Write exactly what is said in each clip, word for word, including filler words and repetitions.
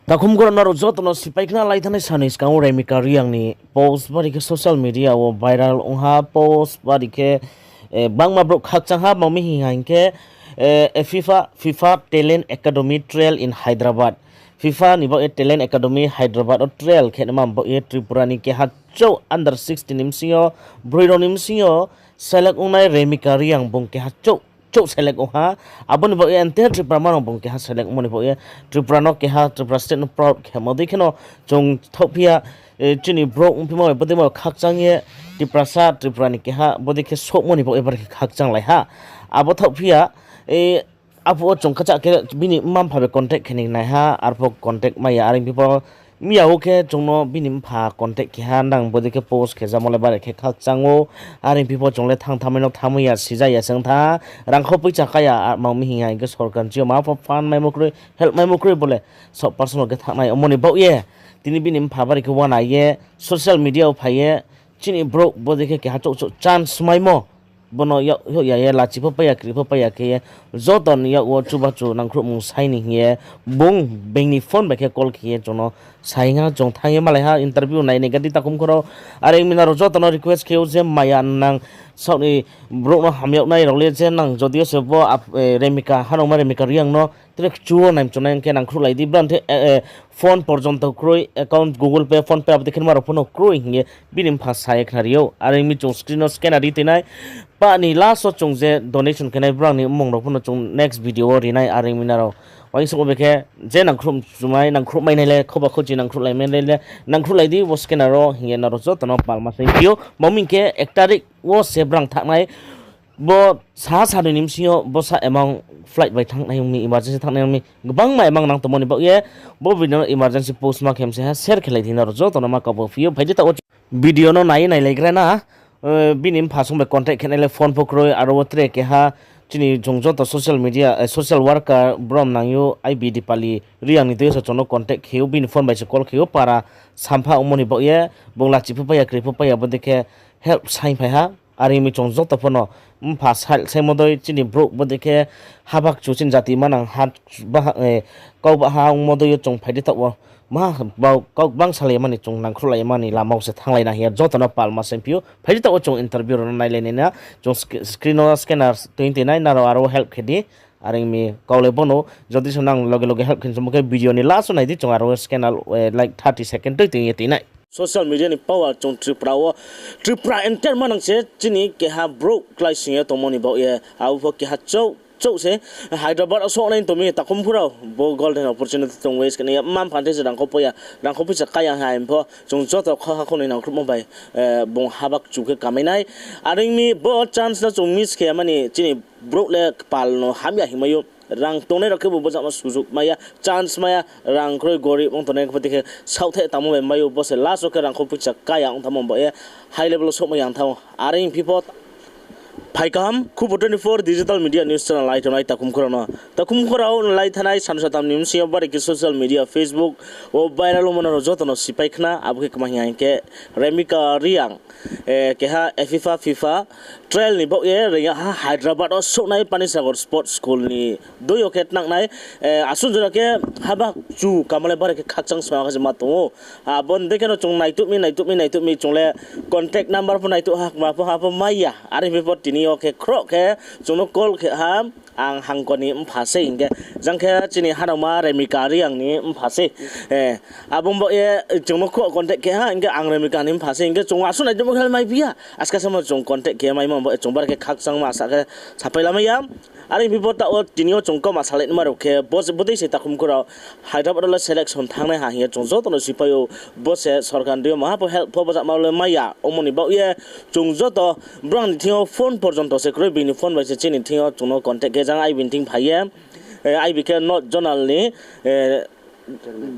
Takhum khorao nrao joto no sipai khna, lai thanngnai sal ni skang wo Remika Reang ni post bari khe social media wo viral ong ha, post bari khe, eh, gbangma brouh khakchang ha, mami hing ha hing khe, eh, FIFA, FIFA Talent Academy Trial in Hyderabad. FIFA ni baoh ye Talent Academy Hyderabad wo trial khe naima baoh ye Tripura ni keha chouh under sixteen ni bsing yo, broi rao ni bsing yo select ongnai Remika Reang bung keha chouh, chouh select ong ha. Abo ni baoh ye entire Tripura manang bung keha select ongmo ni baoh ye Tripura no keha, Tripura state no proud khemo dei kheno chung thaohphi ya, eh, chini brouh ongphimo bai bodei ma khakchang ye Tiprasa, Tripura ni keha bodei khe souhmo ni baoh ye bari khe khakchang lai ha. Abo thaohphi ya, eh, aphuh wo chung kachah khe bini mma mpha bai contact khe ni nai ha, arphuh contact mai ya, are ong phi pho miya wo khe chung no bini mpha contact khe ha, nang bodei khe post khe jamo le bari khe khakchang ou, are ong phi pho chung le thanng thanngmai no thanngmai ya, sija ya se ong tha, rangkhou poicha kái ya, mami hing ha hing khe sorkar ni chi yo ma pho fund maimo kroi, help maimo kroi, bo le sub personal khe thanngnai ongmo ni baoh ye tini bini mpha bari khe uana ye social media wo phai ye chini brouh bodei khe keha chouh chouh chance maimo, bo no yak, yak ya ye lachi pho pai ya, kri pho pai ya khe ye, joto ni yak wo chubachu nangkhruhmung sai ni hing ye, bung being ni phone bai khe call khe ye chung no sai ha, chung thanng ye malai ha, interview nai nai gadi takhum khorao. Are ong mi nrao joto no request khe ou je maya nang saoh ni brouh no hamyag nai rao le je nang jodi yo se bo ap-, eh, Remika, hanaoma Remika Reang no tre kchu wo naimchunai ong khe nangkhruhlai di, brang the, eh, eh, phone porjonto kroi, account Google Pay, PhonePe abo dei khe nma rao pho no kroi hing ye bini mpha sa ye khnari ou. Are ong mi chung screen no scanner ri tui nai. Pah ni last wo chung je donation khe nai brang ni mmung rao pho no chung next video wo ri nai. Are ong mi nrao uaingsouhmo bai khe je nangkhruh chumai, nangkhruhmai nai le, khoba khochi nangkhruhlai mai nai le, nangkhruhlai di bo scanner wo hing ye nrao joto no palma saingphi ou. Mami hing khe ek tarik wo se brang thanngnai. Bo sa sanoi ni bsing yo bo sa amount flight bai thanngnai ong mi, emergency thanngnai ong mi, gbangma amount nang tongmo ni baoh ye bo video no emergency post ma khe mse ha, share khe lai di, nrao joto no ma kabo phi ou. Phai di taoh wo video no nai ye nailaigra na, eh, bini mpha song bai contact khe nai le phone pho kroi, aro wo tre keha chini chung joto social media, eh, social worker brom nang ou, I B Dipali Reang ni tui yo se chung no contact khe ou, bini phone bai se call khe ou, para sampha ongmo ni baoh ye, bung lachi pho pai ya, kri pho pai ya, bodei khe help saingphai ha. Are ong mi chung joto pho no mpha sal saimo dei chini brouh bodei khe habak chu chini jati manang ha, baha, eh, kau baha ongmo dei yo chung phai di taoh wo ma, bau kau gbang salai mani chung nangkhruhlai mani lama wo se thannglai na hing ye joto no palma saingphi ou. Phai di taoh wo chung interview rao no nailai nai na, chung sc-, screen no scanner tui tui nai, nrao aro help khe di. Are ong mi kau le bo no, jodi se nang loge loge help khe ni choungmo khe video ni last wo nai di, chung aro scanner, eh, like thirty second tui tui ye tui nai. Social media ni power chung Tripura wo, Tripura entire manang se chini keha brouh kláising ye tongmo ni baoh ye, abo pho keha chouh, chouh se Hyderabad wo souhnai tong mi takhum khorao, bo golden opportunity chung waste khe nai ya, mma mpha ni se rangkhou pai ya, rangkhou poicha kái ya hai pho, chung joto kho ha kho ni nangkhruhmo bai, eh, bung habak chu khe kamai nai. Are ong mi bo chance no chung miss khe ya mani chini brouh le kpal no hamya hingmai ou. Rang tongnai rao khebu bo jama sujug mai ya, chance mai ya, rang kroi gorib ong tongnai khe bodei khe saohthaih tangmo bai mai ou, bo se last wo khe rangkhou poicha kái ya ong tangmo baoh ye high level wo souhmai ya ong thanng ou. Are ong phi pho phai kaham, Khubo twenty four digital media news channel lai tongnai takhum khorao no. Takhum khorao lai thanngnai san satham ni bsing yo bari khe social media, Facebook wo viral ongmo nrao joto no sipai khna, abo khe kma hing ha hing khe Remika Reang, eh, keha FIFA, FIFA trial ni baoh ye reing ya ha Hyderabad wo souhnai Panisagar Sports School ni doi yo khe tnangnai, eh, asuh jora khe habak chu kamo le bari khe khakchang sma khe se ma tong ou. Abo ni dei khe no chung naituh mi, naituh mi, naituh mi chung le contact number pho naituh ha, kma pho ha pho mai ya. Are phi pho tini yo khe khroh khe chung no call khe ha, ang Hangko ni mpha sei hing khe, jang khe chini hanaoma Remika Reang ni mpha sei. Eh, abo baoh ye chung no khroh contact khe ha hing khe ang Remika ni mpha sei hing khe chung asuh naituhmo khe maiphi ya. Aska samo chung contact khe maimo baoh ye chung bari khe khakchangma sa khe sapai lamai ya. Are phi pho taoh wo tini yo chung kauma salai nma rao khe bo, bodei se takhum khorao Hyderabad wo le selection thanngnai ha hing ye chung joto no sipai ou, bo se sorkar ni dei yo maha pho help pho bo jama le mai ya, omo ni baoh ye chung joto brang ni thing yo phone porjonto se kroi, bini phone bai se chini thing yo chung no contact khe jang I B ni thing phai ye, eh, I B khe North Zonal ni, eh,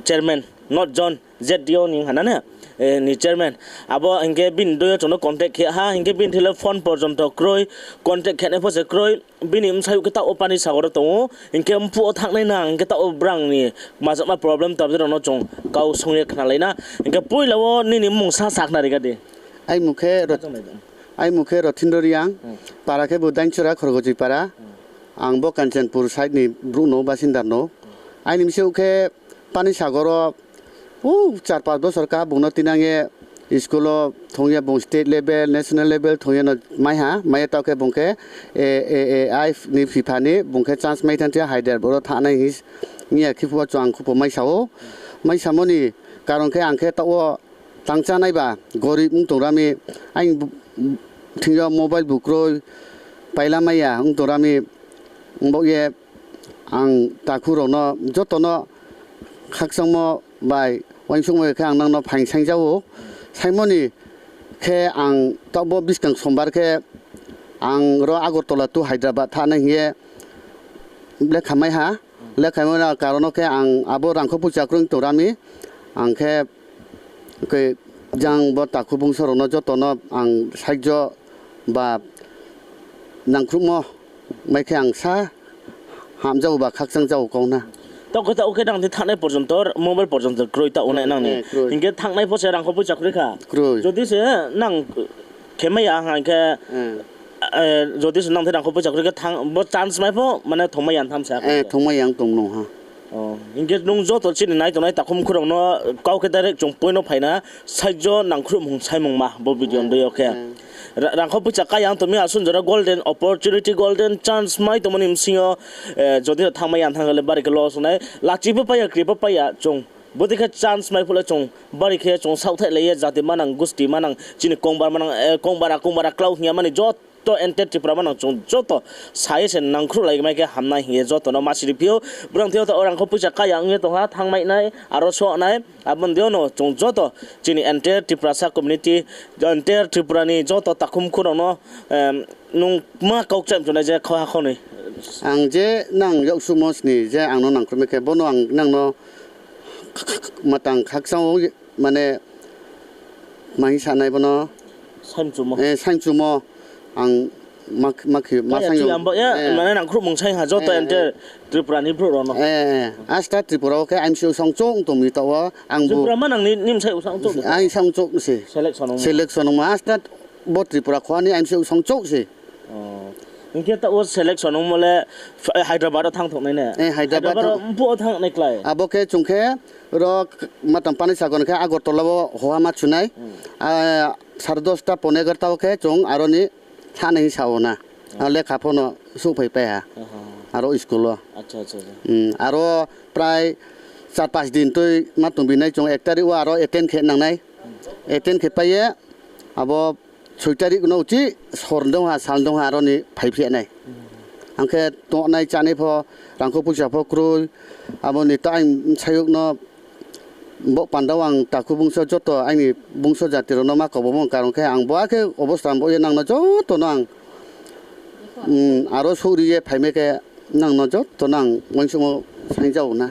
chairman, North Zone Z D O ni hana ne, eh, ni chairman. Abo hing khe bini doi yo chung no contact khe ha, hing khe bini thing le phone porjonto kroi, contact khe nai pho se kroi. Bini bsayouh khe taoh wo Panisagar wo tong ou, hing khe mphuh wo thanngnai na, hing khe taoh wo brang ni majama problem tabjak rao no chung kau song ye khnalai na. Hing khe poila wo nini mmung sa sakhnari ga di. Aini mmung khe Ro-, aini mmung khe Rothindro Reang, para khebu Dainchura, Khorgojoi para. Ang bo Kanchanpur side ni brouh no, basindar no. Aini bsayouh khe Pani Sagor o, o, char panch bosor ka bung no tinang ye school o thong ye bung state level, national level thong ye no mai ha, mai ye taoh khe bung khe, e, e, e, I F ni FIFA ni bung khe chance mai thanng thi Hyderabad ro thanng nai hing, hing ya khe phuh wo chung ang khupo mai sa ou. Mai samo ni karon khe ang khe taoh wo tang chá nai ba gorib ong tong ra mi, aini thing yo mobile bu kroi, paila mai ya ong tong ra mi, ongbaoh ye ang takhu rao no joto no khakchangmo bai uaingsouhmo khe ang nang no phaing saing ja ou. Saingmo ni khe ang taoh bo buskang sombar khe ang ro Agartala to Hyderabad thanng nai hing ye lekha mai ha. Lekha mai na karon no khe ang abo rangkho poicha kroi tong ra mi. Ang khe, khe jang bo takhu bungso rao no joto no ang sahajyo ba nangkhruhmo mai khe ang sa hamja ou ba khakchang ja ou kau na. Taoh khe, taoh khe nang di thanngnai porjonto, mobile porjonto kroi taoh onai nang ni. Eh, kroi. Hing khe thanngnai pho se rangkho poicha kroi kha. Kroi. Jodi se nang khe mai ya hing khe, eh, jodi se nang the rangkho poicha kroi khe thang, bo chance mai pho, mane thongmai ya tham sa. Eh, thongmai ya tong nung ha. O, hing khe nung joto chini nai tongnai takhu mkhu rao no kau khe direct chung point no phai na, sahajyo nangkhruhmung saimung ma bo video ndei yo khe. Ra-, rangkho poicha kai ya tong mi asun jora golden opportunity, golden chance mai tongmo ni bsing yo, eh, jodi no thangmai ya thang le bari khe loss ong nai. Lachi pho pai ya, kri pho pai ya chung. Bodei khe chance mai phuh le chung bari khe chung saohthaih lai ye jati manang, gusti manang, chini kongbara manang, eh, kongbara, kongbara klau hing ya mani joto entire Tripura manang chung joto sa ye se nangkhruh lai mai khe hamnai hing ye joto no ma siri phi ou. Brang thing yo to rangkho poicha kai ya ong ye tong ha, thangmai nai, aro soh nai, abo ni deing yo no chung joto chini entire Tiprasa community, entire Tripura ni joto takhu mkhu rao no, em, nung ma kau kchaih mchu nai je kha ha kho ni. Ang je nang yaksuhmo sni je ang no nangkhruh mai khe, bo no ang nang no matang khakchang ou, mane, ma hing sa nai bo no, saimchumo. Eh, saimchumo. Ang ma, ma khe, ma saing ou. Ang bo ya, eh, mane nangkhruhmung saing ha joto, eh, entire Tripura ni brouh rao no. Eh, eh. Asta Tripura wo khe M C O song chouh tong mi taoh wo. Ang bu Tripura manang ni, ni bsai u song chouh de. Ang song chouh se. Selection ongmo. Selection ongmo. Asta bo Tripura khoa ni M C O song chouh se. O. Hing khe taoh wo selection ongmo le, eh, Hyderabad wo thang thok nai ne? Eh, Hyderabad Hyderabad wo thang- mphuh wo thang nai klái? Abo khe chung khe ro matang Panisagar khe Agartala wo hoha ma chu nai. Hmm. Ah, sare dosta pone egarta wo khe chung aro ni thanng nai hing sa ou na. Hmm. Ah, lekha pho no souhphai pai ha. Aha. Aro school wo. Acha, acha, acha. Hmm, aro prai char panch din tui ma tongbi nai chung ek tarik wo aro attend khe nang nai. Hmm. Attend khe pai ye abo soi tarik no uchih sor dong ha, sal dong ha, aro ni phaiphi nai. Ang khe tongnai chánai pho, rangkho poicha pho kroi, abo ni ta ang bsayouh no bo panda wo ang takhu bungso joto aini bungso jati rao no ma kau bo mung karon khe ang bo akhe obosta bo ye nang no joto no ang, um, aro souhri ye phaimai khe nang no joto no ang uaingsouhmo saing ja ou na.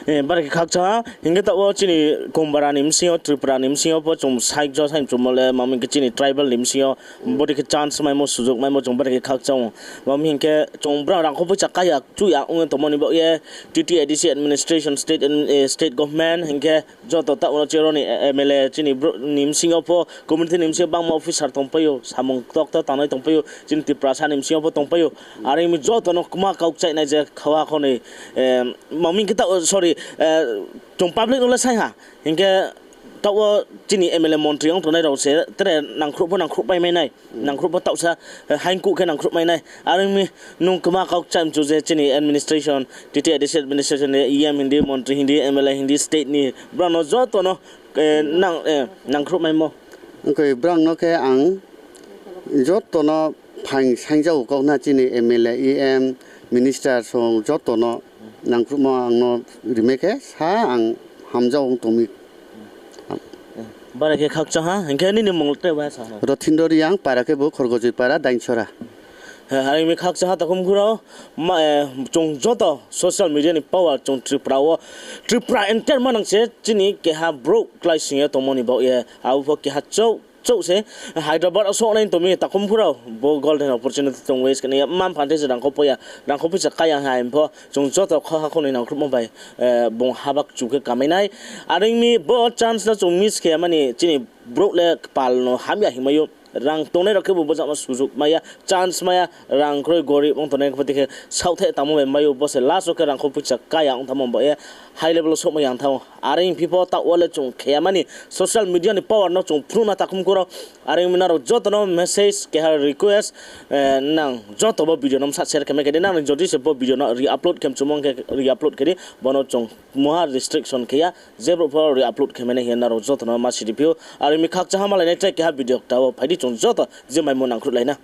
Eh, bara khe khakchang ha, hing khe taoh wo chini kongbara ni bsing yo, Tripura ni bsing yo pho chung sahajyo saimchumo le, ma hing khe chini tribal ni bsing yo, bodei khe chance maimo, sujug maimo chung bara khe khakchang ou. Ma hing khe chung brang rangkho poicha kai ya, chuh ya ong ye tongmo ni baoh ye, T T A D C administration, state, eh, state government, hing khe joto taoh wo chini ro ni, eh, M L A, chini brouh ni bsing yo pho, community ni bsing yo bangma officer tongpai ou, samung ktokto tangnai tongpai ou, chini Tiprasa ni bsing yo pho tongpai ou. Are mi joto no kma kau kchaih nai je kha ha kho ni, eh, ma hing khe taoh, sorry, eh, chung public no le saing ha. Hing khe taoh wo chini M L A montri ong tongnai rao se tre nangkhruh pho nangkhruh pai mai nai, nangkhruh pho taohsa, eh, haingkuh khe nangkhruh mai nai. Are mi nung kma kau kchaih mchu je chini administration, T T A D C administration ni E M hindi, montri hindi, M L A hindi, state ni, brang no joto no, eh, nang, eh, nangkhruh maimo. Ongkhe brang no khe ang joto no phaing saing ja ou kau na chini M L A, E M, minister song joto no nangkhruhmo ang no rimai khe sa ang hamja ou tong mi. Bara khe khakchang ha, hing khe nini mung tre wa sa ha? Rothindro Reang, para khe bo Khorgojoi para, Dainsora. He, are mi khakchang ha takhu mkhu rao, ma, eh, chung joto social media ni power chung Tripura wo, Tripura entire manang se chini keha brouh klái sing ye tongmo ni baoh ye, abo pho keha chouh chouh se, Hyderabad wo souh nai tong mi takhu mkhu rao, bo golden opportunity tong waste khe nai ya, mma mpha ni se rangkho poicha, rangkho poicha kai ya hai pho, chung joto kha ha kho ni nangkhruhmo bai, eh, bung haba kchu khe kamai nai. Are mi bo chance no chung miss khe ya mani chini brouh le kpal no hamya hingmai ou. Rang tongnai rao khebu bo jama sujug mai ya, chance mai ya, rang kroi gorib ong tongnai khe pho dei khe saohthaih tangmo bai mai ou, bo se last wo khe rangkho poicha kaya ong tangmo bai ye high level wo souhmai ya ong thanng ou. Are ong phi pho taoh wo le chung khe ya mani social media ni power no chung phnuh na takhum kuro. Are ong mi nrao joto no message keha request, nang joto bo video no bsa share khe mai khe di, nang ni jodi se bo video no re-upload khe mchumo ong khe re-upload khe di, bo no chung muha restriction khe ya, je brouh pho re-upload khe mai nai hing ye nrao joto no ma siri phi ou. Are ong mi khakchang ha malainai tre keha video kta wo phai di, chung joto je maimo nangkhruhlai na.